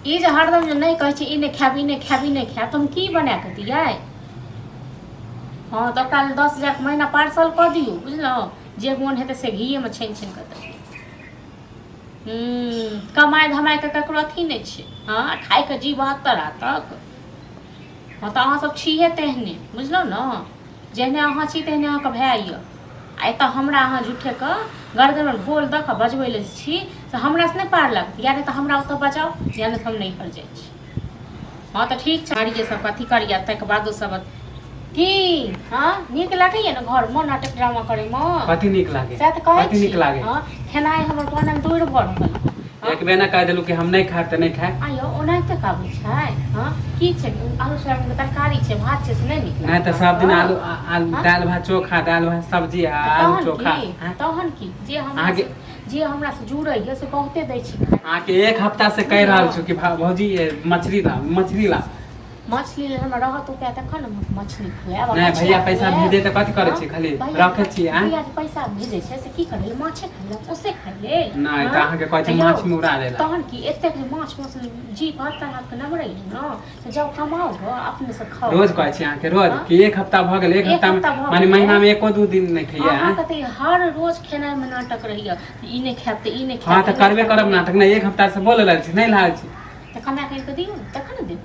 ई जे हरदम जे नहि कहै छै ई नहि खायब ई नहि खायब ई नहि खायब तऽ हम की बना कऽ दियै हँ तऽ ओकरा लेल 10,000के महीना पार्सल कऽ दियौ बुझलहुँ जे मोन हेतै से घीएमे छानि छानि कऽ देबै हूँ कमाइ धमाइके ककरो अथी नहि छै हँ खाइके जी 72 हाथक हँ तऽ अहाँसभ छिहे तेहने बुझलहुँ ने जेहने अहाँ छी तेहने अहाँके भाय यऽ आ एतऽ हमरा अहाँ झूठेके गर्दनमे ढोल दऽ कऽ बजबै लए छी से हमरासँ नहि पार लागत या नहि तऽ हमरा ओतऽ बजाउ या नहि तऽ हम नैहर जाइ छी हँ तऽ ठीक छै गाड़िए सब अथी करिया ताहिके बादो सब की हँ नीक लागैया ने घरमे नाटक ड्रामा करैमे कथी नीक लागे सएह तऽ कहै कथी छी नीक लागे हँ खेनाइ हमर बनल दूर भऽ रहल एक बेर ना कहि देलू कि हम नहि खायब तऽ नहि खायब आयो ओनाहिते काबू छै हँ की छै आलू सोयाबीन के तरकारी छै भात छै से नहि नीक नहि तऽ सब दिन आलू आलू हाँ? दालि भात चोखा दालि भात सब्जी आ आलू तहन चोखा की हाँ? तहन की जे हमरा अहाँके जे हमरा से जुड़ैया से बहुते दै छी खाय अहाँके एक हफ्ता से कहि रहल छी कि भौजी ये मछली ला मछली ला मछली लेल हमरा रहत उपाय तखन ने मछली खुआएब आ नहि मछली भैया पैसा खुआएब। भेजे तऽ कथी करै हाँ? छी खाली भैया रखै छी आँय भैया जे पैसा भेजै छै से की करै लेल माछे खाइ लेल ओसे खाइ लेल नहि तऽ हाँ? अहाँके कहै छै तऽ यौ, माछ में उड़ा देला तहन की एतेक जे माछ मछली जी भात हाथ के नमरै ने तऽ जाउ कमाउ गऽ अपने से खाउ रोज कहै छी अहाँके रोज हाँ? कि एक हफ्ता भऽ गेल एक एक हफ्ता में हफ्ता भऽ माने गेलै। महीना में एको दू दिन नहि खैया अहाँके तऽ ई हर रोज खेनाइ मे नाटक रहैया ई नहि खायब तऽ ई नहि खायब हँ तऽ ई नहि करबे खायब, करब ई नहि नाटक नहि एक हफ्ता से बोल रहल छी नहि लाल छी तऽ कमा कऽ आनि कऽ दियौ ने तखन ने देब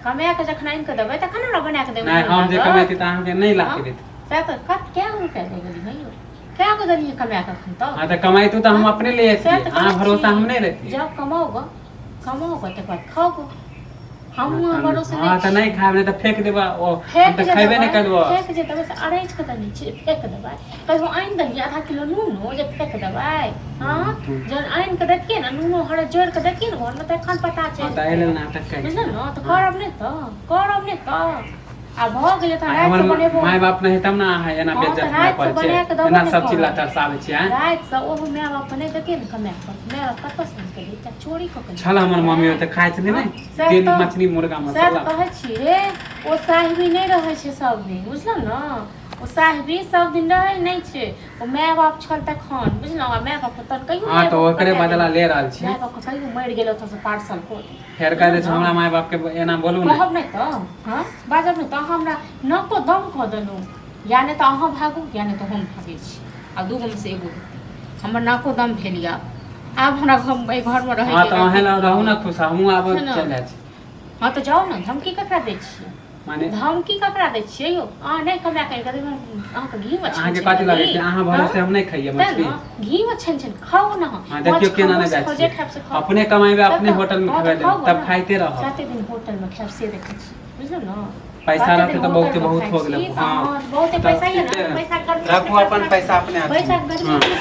कमा कऽ जखन आनि कऽ देबै तखन ने हमरा बना कऽ देबै नहि हम जे कमेती तऽ अहाँके नहि ला के देती सएह तऽ कत कए गो रुपया दऽ गेली हँ यौ कए गो देलियै कमा कऽ एखन तक हँ तऽ कमाइतू तऽ हम अपने ले सएह अयती तऽ अहाँ कहै भरोसा छी। हम नहि रहती जाउ कमाउ गऽ कमाउ गऽ तकर बाद खाउ गऽ हमहूँ अहाँ भरोसे हँ तऽ नहि नहि खायब नहि तऽ फेंक देबा ओ हम फेक तऽ जे खयबे नहि देबै करबो फेक जे देबै से अरैज कऽ तऽ नहि छै फेक देबै कहियो आनि देलियै आधा किलो नूनो जे फेक देबै हँ जहन आनि कऽ दैतियै ने नूनो हरद जोड़ि कऽ दैतियै ने घरमे तखन पता हँ चलि तऽ एहि लेल नाटक करै छी बुझल ने तऽ करब नहि तऽ करब नहि तऽ आ भऽ गेलै तऽ आइ रातिसँ हमर बनेबो माय बाप नहि तब ने अहाँ एना हँ, तऽ बेज्जत हमरा रातिसँ करै बना छियै कऽ देबो एना नहि सब चीज ला करब। तरसाबै छियै आँय रातिसँ ओहो माय बापके नहि दैतियै ने कमाए कऽ माय बाप कतऽसँ आनि कऽ दैतै चोरी कऽ कऽ छल हमर मम्मी ओतऽ खाइ छलै हँ, ने सएह डेली तऽ। मछली मुर्गा सएह तऽ मसाला कहै छी रे ओ साहिबी नहि रहै छै सब दिन बुझलहुँ ने ओ साहिबी सब दिन रहै नहि छै ओ माय बाप छल तखन बुझलहुँ आ माय बाप तहन कहियो हँ माय तऽ बाप ओकरे कटा बदला देलक। ले रहल छी माय बाप कहियो मरि गेल ओतऽसँ पार्सल कऽ दे फेर कह दै छै हमरा माय बाप के एना बोलू ने कहब नहि तऽ हँ बाजब नहि तऽ अहाँ हमरा नको दम कऽ देलहुँ या नहि तऽ अहाँ भागू या नहि तऽ हम भागै छी आ दूगोमे से एगो हेतै हमर नाको दम भेल यऽ आब हमरा घर एहि घरमे रहै हँ तऽ अहें रहू ने खुश हमहूँ आब छै ने। चलि जाइ छी हँ तऽ जाउ ने धमकी ककरा दै छियै माने धमकी ककरा दै छियै यौ अहाँ नहि कमा कऽ आनि कऽ देबै अहाँके घी मे अहाँके कथी लगै छै अहाँ भरोसे हम नहि खइयै मछली घी मे छन छन खाउ ने अहाँ हँ देखियौ माछ केना खाउ, नहि जाइ जे छियै खायब से खाउ अपने कमेबै अपने तब तऽ- होटल मे हँ, तऽ खेबै खाउ तब ने। खाइते रहब कते दिन होटल मे खायब से देखै छी बुझलहुँ ने पैसा कते रहतै दिन तऽ बहुते होटल मे बहुत खाइ हो गेलै छी, तऽ हँ हँ, बहुते तऽ पैसा यऽ ने ठीके पैसा गर्मी रखू अपन पैसा अपने हाथमे पैसा गर्मी हँ अपने